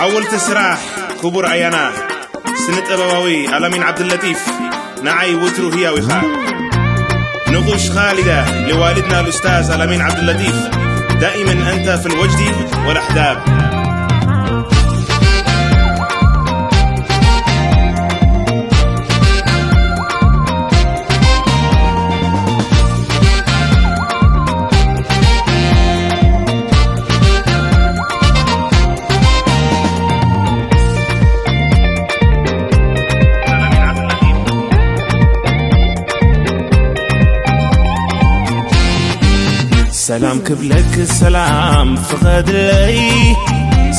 ሓወልቲ ስራሕ ክቡር ኣያና ስነ ጥበባዊ ኣላሚን ዓብድለጢፍ፣ ንዓይ ወትሩ ህያው ኢኻ። ንቑሽ ኻሊዳ ለዋልድና ልኡስታዝ ኣላሚን ዓብድለጢፍ፣ ዳኢመን ኣንታ ፊል ወጅዲ ወል ኣሕዳብ። ሰላም ክብለክ ሰላም ፍቐድለይ፣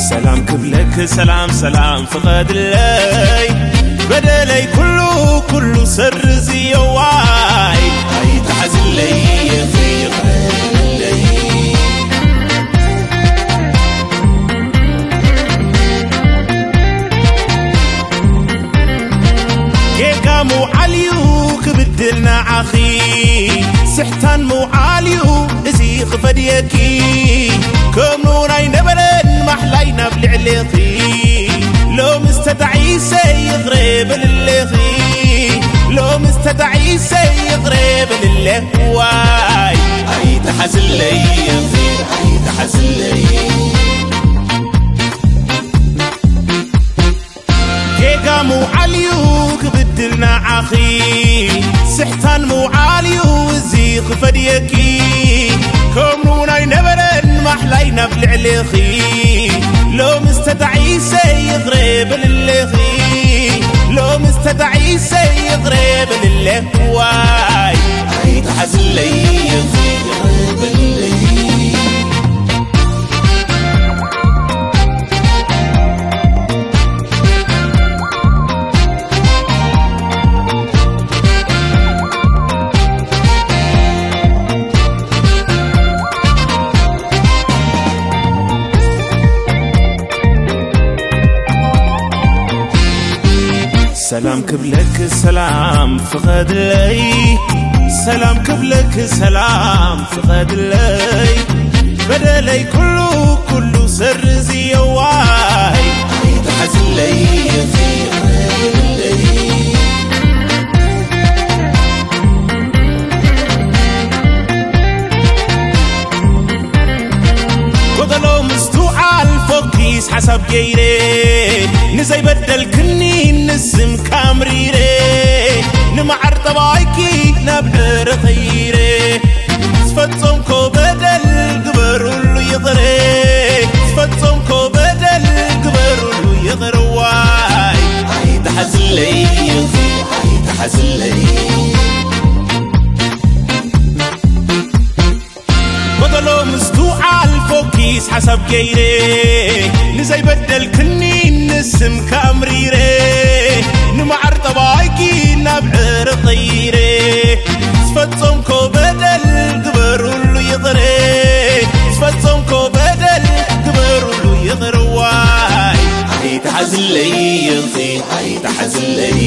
ሰላም ክብለክ ሰላም ሰላም ፍቐድለይ። በደለይ ኩሉ ኩሉ ሰርዝዮ ዋይ፣ ኣይትሓዝለይ ይቕረብለይ። ጌጋ ምውዓል እዩ ክብድል ንዓኺ፣ ስሕታን ምውዓል እዩ እዚ ክፈድየኪ። ከምኡ ኣይነበረን ማሕላይ ናብ ልዕሌኺ፣ ሎምስ ተጣዒሰ ይቕረ በልለኺ፣ ሎምስ ተጣዒሰ ይቕረ በልለኺ። ዋይ ኣይትሓዝለይ፣ ኣይትሓዝለይ። ጌጋ ምውዓል እዩ ክብድል ንዓኺ፣ ስሕታን ምውዓል እዩ እዚ ክፈድየኪ። ከምኡ ኣይነበረን ማሕላይ ናብ ልዕሌኺ፣ ሎምስ ተጣዒሰ ይቕረ በልለኺ፣ ሎምስ ተጣዒሰ ይቕረ በልለኺ። ዋይ ኣይትሓዝለይ፣ ይቕረ በልለይ። ሰላም ክብለክ ሰላም ፍቐድለይ፣ ሰላም ክብለክ ሰላም ፍቐድለይ። በደለይ ኩሉ ኩሉ ሰርዝዮ ዋይ፣ ኣይትሓዝለይ፣ ይቕረብለይ። ጎደሎ ምስትውዓል ፎኪስ ሓሳብ ገይረ፣ ንዘይበደልክኒ ንስምካ ኣምሪረ፣ ንመዓር ጠባይኪ ናብ ዕረ ኸይረ። ዝፈጸምኮ በደል ግበሩሉ ይቕረ፣ ዝፈጸምኮ በደል ግበሩሉ ይቕረ። ዋይ ኣይትሓዝለይ፣ ኣይትሓዝለይ። ጎደሎ ምስትውዓል ፎኪስ ሓሳብ ገይረ፣ ንዘይበደልክኒ ንስምካ ኣምሪረ፣ ንመዓር ጠባይኪ ናብ ዕረ ኸይረ። ዝፈጸምኮ በደል ግበሩሉ ይቕረ፣ ዝፈጸምኮ በደል ግበሩሉ ይቕረ። ዋይ ኣይትሓዝለይ፣ ኣይትሓዝለይ።